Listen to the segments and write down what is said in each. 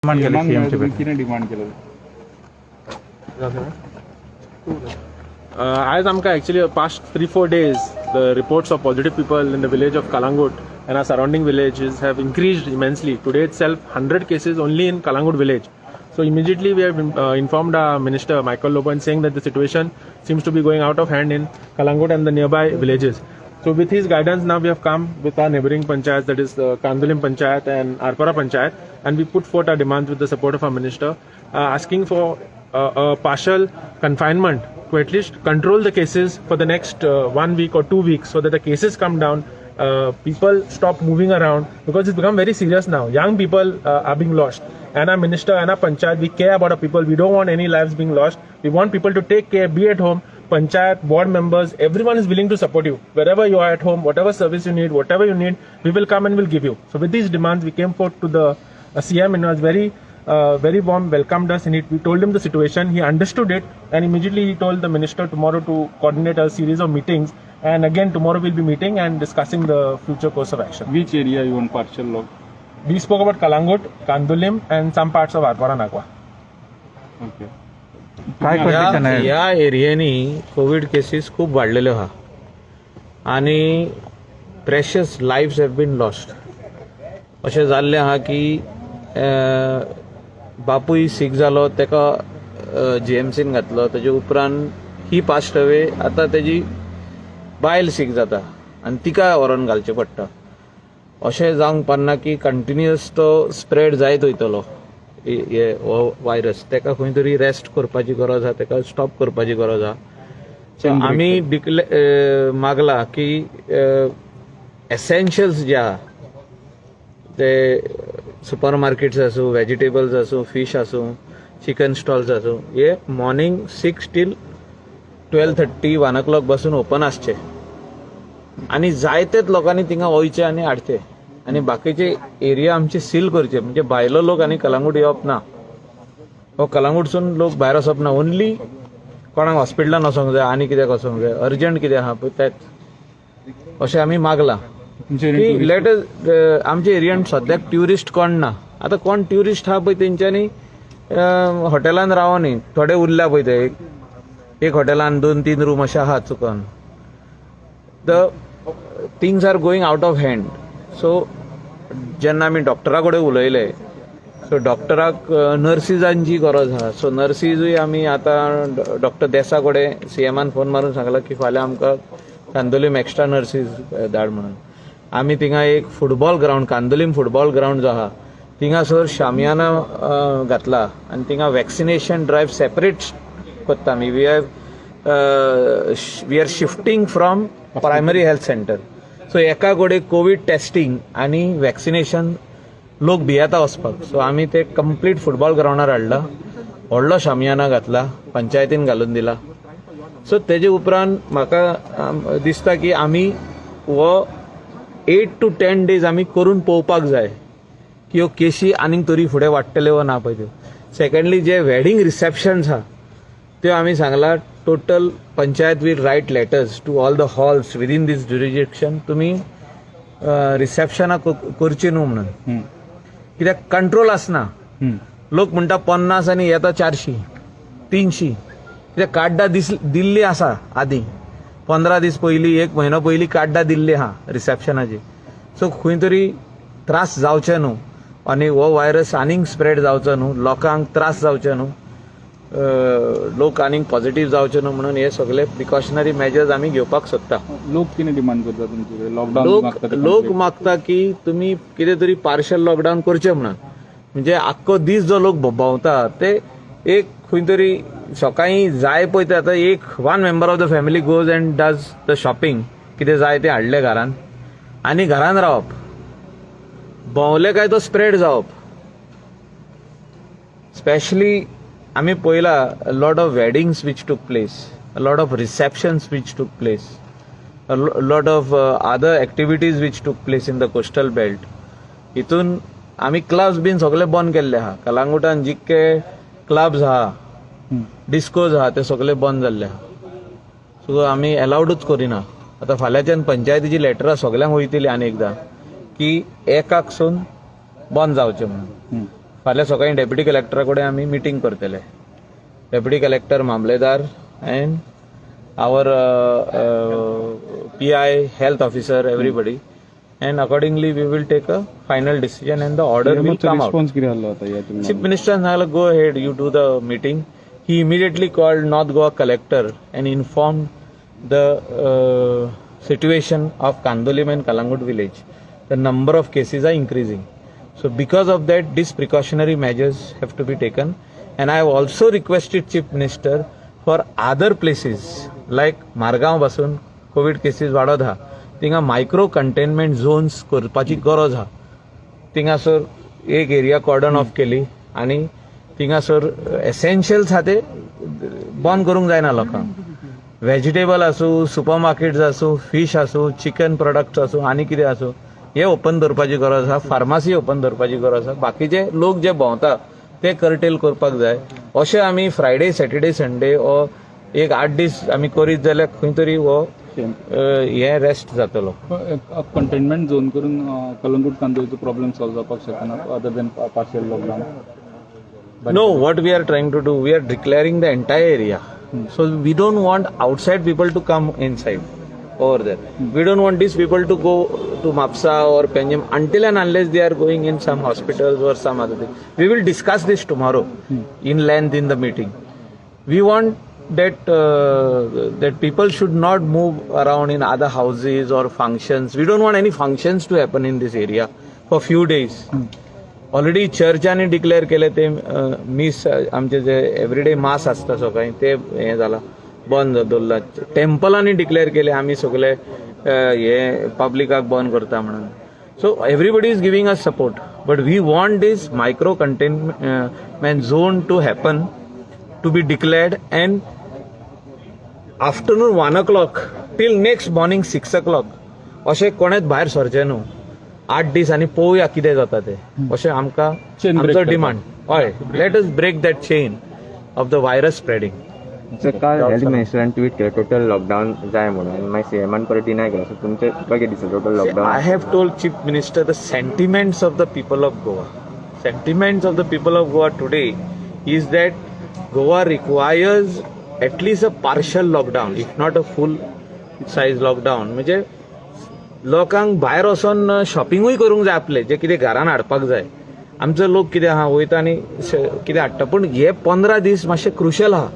Demand केली सीएमाक सीएमची तुम्ही भेट. कितें डिमांड केलं? आयज आमकां actually past 3-4 days the reports of positive people in the village of Calangute and our surrounding villages have increased immensely. Today itself, 100 cases only in Calangute village. So immediately we have informed our minister Michael Lobo and saying that the situation seems to be going out of hand in Calangute and the nearby villages. So with his guidance, now we have come with our neighboring panchayats, that is the Candolim Panchayat and Arpora Panchayat, and we put forth our demands with the support of our minister, asking for a partial confinement to at least control the cases for the next one week or 2 weeks so that the cases come down, people stop moving around, because it's become very serious now. Young people are being lost. And our minister and our panchayat, we care about our people. We don't want any lives being lost. We want people to take care, be at home. Panchayat, ward members, everyone is willing to support you. Wherever you are at home, whatever service you need, whatever you need, we will come and will give you. So with these demands, we came forth to the CM and was very warm, welcomed us, and we told him the situation. He understood it, and immediately he told the minister tomorrow to coordinate a series of meetings. And again, tomorrow we'll be meeting and discussing the future course of action. Which area you want partial lock? We spoke about Calangute, Candolim, and some parts of Arpora Nagwa. Okay. काय condition आहे? ह्या एरियांनी Covid cases खूब वाडलेल्यो आहा आनी precious lives have been lost. अशें जाल्लें आहा की बापूय सीक जालो, ताका जीएमसीन घातलो, तेजे उपरांत ही पास्ट अवे. आतां तेजी बायल सीक जाता आनी तिका व्हरोन घालचें पडटा. अशें जावंक पारना की कंटिन्युअस तो स्प्रेड जायत वयतलो हे हो वायरस. ताका खंय तरी रेस्ट करपाची गरज आहा, ताका स्टॉप करपाची गरज आहा. सो आमी डिक्ले मागला की एसेन्शियल्स जे आहा ते सुपर मार्केट्स आसूं, वेजिटेबल्स आसूं, फीश आसूं, चिकन स्टॉल्स आसूं, हे morning 6 till 12:30, 1 o'clock पासून ओपन आसचे आनी जायतेच लोकांनी थिंगा वयचे आनी हाडचे आनी बाकीचे एरिया आमची सील करचे. म्हणजे भायलो लोक आनी कलांगूट येवप ना. हो कलांगूटसून लोक भायर वचप ना. ओनली कोणाक हॉस्पिटलान वचोंक जाय आनी कित्याक वचोंक जाय, अर्जंट कितें आहा पळय तेच, अशें आमी मागलां. तुमचे की लेट आमच्या एरियान सद्याक ट्युरिस्ट कोण ना. आतां कोण ट्युरिस्ट आहा पळय तेंच्यांनी हॉटेलान रावनी, थोडे उरल्या पळय ते एक एक हॉटेलान दोन तीन रूम अशे आहात चुकोन. The things are going out of hand. So जेन्ना आमी डॉक्टरा कडेन उलयले, सो डॉक्टराक नर्सिजांची गरज आहा. सो नर्सीजूय आमी आतां डॉक्टर देसा कडेन सीएमान फोन मारून सांगला की फाल्यां आमकां कांदोलीम एक्स्ट्रा नर्सीज धाड म्हणून. आमी थिंगा एक football ground, Candolim football ground जो आहा, थिंगासर शामियाना घातला आनी थिंगा वॅक्सिनेशन ड्रायव्ह सेपरेट करता आमी. We are shifting from primary health center. So एका कडेन कोवीड टेस्टिंग आनी वॅक्सिनेशन, लोक भियेता वचपाक. सो आमी ते कंप्लीट फुटबॉल ग्रावंडार हाडला, व्हडलो शामियाना घातला, पंचायतीन घालून दिला. सो तेजे उपरांत म्हाका दिसता की आमी हो 8 टू 10 डेज आमी करून पळोवपाक जाय की ह्यो केशी आनीक तरी फुडें वाडटल्यो वा ना पळय त्यो. सेकंडली, जे वेडींग रिसेप्शन्स आहा त्यो आमी सांगला, total panchayat will write letters to all the halls within this jurisdiction, तुमी रिसेप्शनां करची न्हू म्हणून. कित्याक कंट्रोल आसना. लोक म्हणटा 50 आनी येता 400, 300. कित्याक कार्डां दिस दिल्ली आसा आदीं, 15 दीस पयलीं, एक म्हयनो पयलीं कार्डां दिल्ली आहा रिसेप्शनाची. सो खंय तरी त्रास जावचे न्हू आनी हो वायरस आनीक स्प्रेड जावचो न्हू, लोकांक त्रास जावचे न्हू, लोक आनीक पॉझिटिव्ह जावचे न्हू म्हणून हे सगळे प्रिकॉशनरी मेजर्स आमी घेवपाक सोदता. लोक कितें डिमांड करता तुमचे कडेन? लॉकडाऊन लोक मागता ते लोक complete? मागता की तुमी कितें तरी पार्शल लॉकडावन करचें म्हणून. म्हणजे आख्खो दीस जो लोक भोंवता ते एक खंय तरी सकाळी जाय पळय ते आतां एक one member of the family goes and does the shopping, कितें जाय तें हाडलें घरान आनी घरान रावप. भोंवले काय तो स्प्रेड जावप. स्पेशली आमी पळयला lot of weddings which took place, lot of receptions which took place, a lot of other activities which took place in the coastal belt. हितून आमी क्लब्स बीन सगळे बंद केल्ले आहा. कलांगुटान जितके क्लब्स आहा, डिस्कोज आहा, ते सगळे बंद जाल्ले आहा. सो आमी अलावडूच करिना. आतां फाल्यांच्यान पंचायतीची लेटरां सगल्यांक वयतली आनी एकदां की एकाक सून बंद जावचें म्हणून. फाल्यां सकाळीं डेप्युटी कलेक्टरा कडेन आमी मिटींग करतले. डेप्युटी कलेक्टर, मामलेदार and our PI, health officer, everybody, and accordingly we will take a final decision and the order will come out. Response कितें आहलो आतां ह्या तुमी Chief Minister सांगला, go ahead, you do the meeting. He immediately called North Goa collector and informed the situation of Candolim and Calangute village. The number of cases are increasing. So because of that, these precautionary measures have to be taken. And I have also requested Chief Minister for other places like Margao पासून Covid cases वाडत आहा, थिंगा micro containment zones करपाची गरज आहा. थिंगासर एक area कॉर्डन of केली आनी थिंगासर एसेन्शियल्स आहा ते बंद करूंक जायना लोकांक. व्हेजिटेबल आसूं, सुपर मार्केट्स आसूं, फीश आसूं, चिकन प्रोडक्ट्स आसूं, आनी कितें आसूं, हे ओपन दवरपाची गरज आहा. फार्मासी ओपन दवरपाची गरज आहा. बाकीचे लोक जे भोंवता ते कर्टेल करपाक जाय. अशें आमी फ्रायडे, सॅटर्डे, संडे हो एक 8 दीस आमी करीत जाल्यार खंय तरी हो हे रेस्ट जातलो. कंटेनमेंट झोन करून कलंगूट कांदोळीचो प्रॉब्लेम सॉल्व जावपाक शकना, other than partial lockdown? No, what we are trying to do, we are declaring the entire area. So we don't want outside people to come inside over there. We don't want these people to go to Mapsa or Panjim until and unless they are going in some hospitals or some other thing. We will discuss this tomorrow in length in the meeting. We want that people should not move around in other houses or functions. We don't want any functions to happen in this area for few days. Already चर्चांनी declare केले ते मीस, आमचे जे everyday मास आसता सकाळी, ते हें जाला, बंद दवरला. टेम्पलांनी डिक्लेअर केले, आमी सगळे हे पब्लिकाक बंद करता म्हणून. So everybody is giving us support, but we want this micro containment zone to happen, to be declared, and afternoon 1 o'clock till next morning 6 o'clock अशें कोणेच भायर सरचें न्हू 8 दीस आनी पळोवया कितें जाता तें, अशें आमकां Chain break आमचो करपाक. डिमांड. हय, let us break that chain of the virus spreading. Sir, काल हेल्थ मिनिस्टरान ट्वीट केलं टोटल लॉकडाऊन जाय म्हणून आनी मागीर सीएमान परत डिनाय केला. सो तुमचें तुका कितें दिसता total I lockdown? Have told Chief Minister the sentiments of the people of Goa. Sentiments of the people of Goa today is that Goa requires at least a partial lockdown, if not a full size lockdown. म्हणजे लोकांक भायर वचोन शॉपिंगूय करूंक जाय, आपले जे कितें घरान हाडपाक जाय. आमचो लोक कितें आहा, वयता आनी कितें हाडटा. पूण हे 15 दीस मातशे क्रुशल आहा.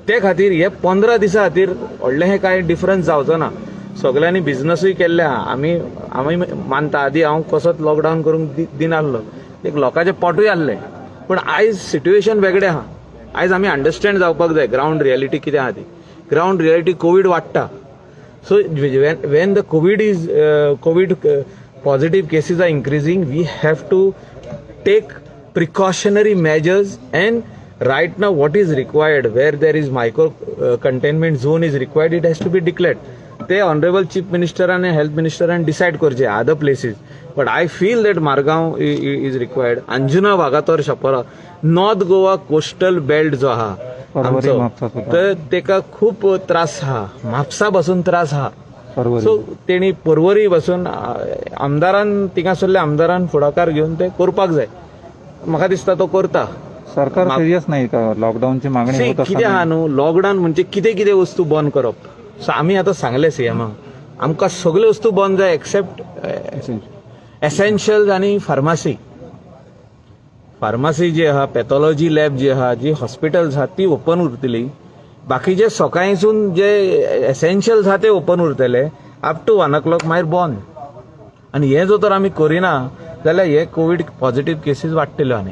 ते खातीर हे 15 दिसां खातीर व्हडलें हें कांय डिफरन्स जावचो ना. सगल्यांनी बिझनसूय केल्ले आहा. आमी मानता, आदी हांव कसोच लॉकडावन करूंक दिनासलो, एक लोकांचें पोटूय आहलें. पूण आयज सिट्युएशन वेगळें आहा. आयज आमी अंडरस्टँड जावपाक जाय ग्रावंड रियलिटी कितें आहा ती. ग्रावंड रियलिटी, कोवीड वाडटा. So when the COVID positive cases are increasing, we have to take precautionary measures, and right now what is required, where there is micro containment zone is required, it has to be declared. ते honourable chief minister आणि health मिनिस्टरान decide करचे other places, but I feel that Margao is required, Anjuna, Vagator, Chapora, North Goa coastal belt जो आहा पर्वरी, आमचो, म्हापसा सुद्दां. तर तेका खूप त्रास आहा. म्हापसा पासून त्रास आहा. पर्वरी. सो तेणी पर्वरी पासून आमदारान, थिंगासरल्या आमदारान फुडाकार घेवन ते करपाक जाय. म्हाका दिसता तो करता. सरकार सिरियस नाही का लॉकडाऊनची मागणी See, होत कितें आहा असताना? न्हू, लॉकडावन म्हणजे कितें कितें वस्तू बंद करप. सो आमी आतां सांगलें सीएमाक, आमकां सगल्यो वस्तू बंद जाय एक्सेप्ट एसेन्शियल्स आनी फार्मासी. फार्मासी जी आहा, पॅथॉलॉजी लॅब जी आहा, जी हॉस्पिटल्स आहा, ती ओपन उरतली. बाकीचे सकाळीसून जे एसेन्शियल्स आहा ते ओपन उरतले अप टू 1 ओ क्लॉक, मागीर बंद. आनी हें जर तर आमी करिना जाल्यार हे कोवीड पॉझिटीव केसीस वाडटल्यो आनी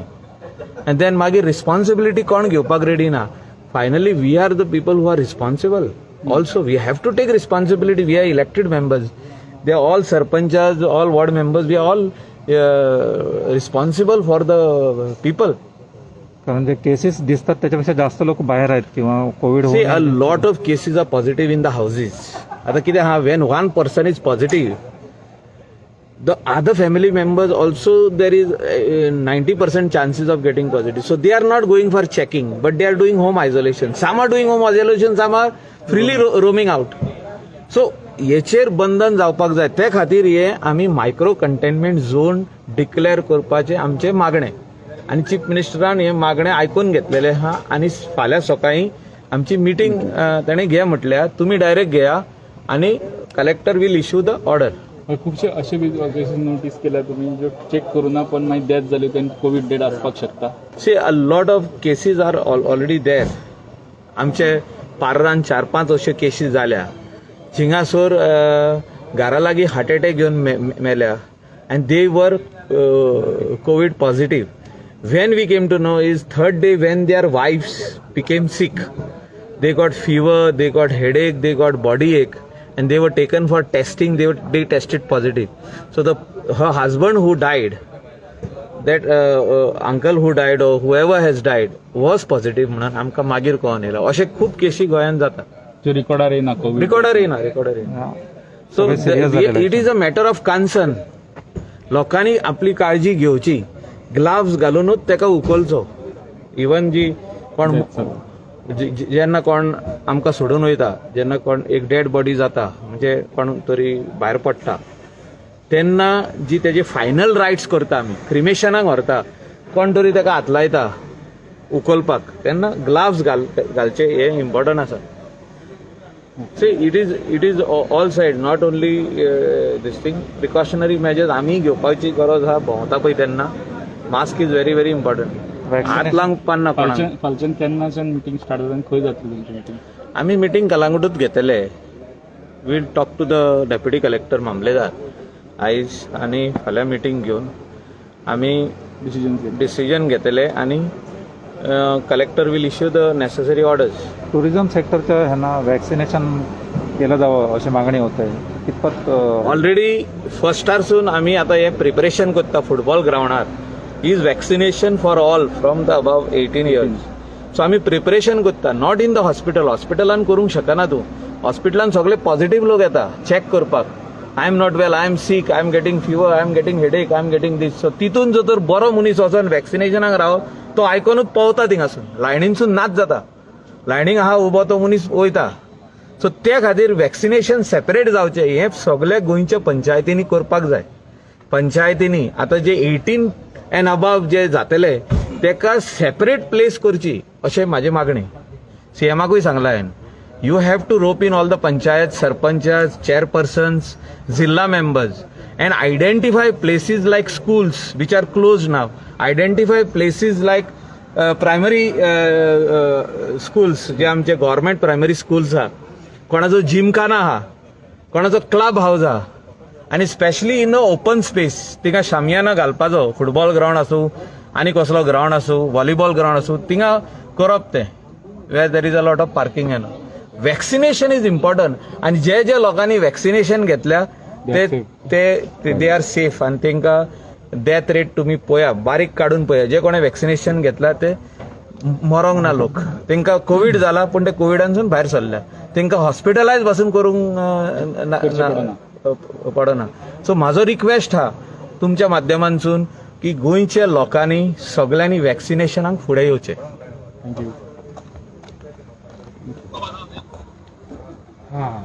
आनी then मागीर रिस्पॉन्सिबिलिटी कोण घेवपाक रेडी ना. Finally we are the people who are responsible also. We have to take responsibility. We are elected members, they are all sarpanchas, all ward members. We are all responsible for the people. कारण जे cases दिसतात त्याच्यापेक्षा जास्त लोक बाहेर आहेत किंवा Covid See, a lot of cases are positive in the houses. आता कितें आहा, when one person is positive, the other family members also, there is 90% chances of getting positive. So they are not going for checking, but they are doing home isolation. Some are doing home isolation, some are freely roaming out. So हेचेर बंधन जावपाक जाय. ते खातीर हे आमी micro containment zone declare करपाचें आमचें मागणें. आनी चीफ मिनिस्टरान हे मागणें आयकून घेतलेलें आहा आनी फाल्यां सकाळीं आमची मिटींग ताणें घे म्हटल्या. तुमी डायरेक्ट घेया आनी collector will issue the order. खुबशे अशे बी केसीस नोटीस केल्या तुमी ज्यो चेक करुना पण मागीर डेथ जाली तेंकां कोवीड डेड आसपाक शकता? See, a lot of cases are already there. आमचे पार्रान चार पांच अश्यो केसी जाल्या. थिंगासर घरा लागीं हार्ट अटॅक येवन मेल्या and they were COVID positive. When we came to know is third day, when their wives became sick. They got fever, they got headache, they got body ache, and they were taken for testing. They tested positive. So the her husband who died, that uncle who died or whoever has died was positive म्हणून आमकां मागीर कळोन येयला. अशे खूब केशी गोंयांत जाता. ज्यो रिकॉर्डार येना कोवीड. रिकॉर्डर येयना, रिकॉर्डर येयना. सो सगळे serious झालेले. It is a matter of concern. लोकांनी आपली काळजी घेवची. ग्लाव्स घालुनूच तेका उखलचो. इवन जी कोण जेन्ना कोण आमकां सोडून वयता, जेन्ना कोण एक डेड बॉडी जाता, म्हणजे कोण तरी भायर पडटा तेन्ना जी तेजी फायनल रायट्स करता आमी, क्रिमेशनाक व्हरता, कोण तरी तेका हात लायता उखलपाक तेन्ना ग्लाव्स घालचे हें इम्पॉर्टंट आसा. See, it is all side, not only this thing. Precautionary measures आमी घेवपाची गरज आहा. भोंवता पळय तेन्ना mask is very very important. हात लावंक पान्ना कोणाक. फालच्यान फालच्यान केन्नाच्यान मिटींग स्टार्ट जाता आनी खंय जातली तुमची मिटींग? आमी मिटींग कलांगुटूच घेतले. We'll talk to the deputy collector, मामलेदार आयज आनी फाल्यां मिटींग घेवन आमी डिसिजन घेतले. डिसिजन घेतले आनी collector will issue the necessary orders. Tourism सेक्टरच्या ह्यांना वॅक्सिनेशन केलं जावं अशी मागणी होत आहे. कितपत ऑलरेडी फर्स्टारसून आमी आतां हें प्रिपरेशन करता. फुटबॉल ग्रावंडार is vaccination for all from the above 18 years. So आमी प्रिपरेशन करता. Not in the hospital. हॉस्पिटलान करूंक शकना तूं. हॉस्पिटलान सगळे पॉझिटीव लोक येता चॅक करपाक. I am not well, I am sick, I am getting fever, I am getting headache, I am getting this. So तितून जर तर बरो मनीस वचोन वॅक्सिनेशनाक राव, तो आयकोनूच पावता. थिंगासून लायनीनसून नाच जाता. लायनीक आहा उबो तो मनीस वयता. सो त्या खातीर वॅक्सिनेशन सेपरेट जावचें हें सगल्या गोंयच्या पंचायतींनी करपाक जाय. पंचायतींनी आतां जे 18 एंड अबाव जे जातले तेका सेपरेट प्लेस करची अशें म्हाजें मागणें. सीएमाकूय सांगलां हांवें, you have to rope in all the panchayat sarpanchas, chairpersons, zilla members and identify places like schools which are closed now, identify places like primary schools, जे आमचे गव्हर्मेंट प्रायमरी स्कूल्स आहा, कोणाचो जिमखाना आहा, कोणाचो क्लब हावज आहा आनी specially in a open space थिंगा शामियाना घालपाचो. Football ground आसूं आनी कसलो ग्रावंड आसूं, व्हॉलीबॉल ग्रावंड आसूं, थिंगा करप तें, where there is a lot of parking and vaccination is important. आनी जे जे लोकांनी वॅक्सिनेशन घेतल्या ते ते they are safe आनी तांकां डेथ रेट तुमी पळया, बारीक काडून पळया. जे कोणें वॅक्सिनेशन घेतला ते मरोंक ना लोक. तांकां कोवीड जाला पूण ते कोविडानसून भायर सरल्या. तांकां हॉस्पिटलायज पासून करूंक पडना. सो म्हाजो रिक्वेस्ट आहा तुमच्या माध्यमांसून की गोंयच्या लोकांनी सगळ्यांनी वॅक्सिनेशनाक फुडें येवचें. Thank you. हां.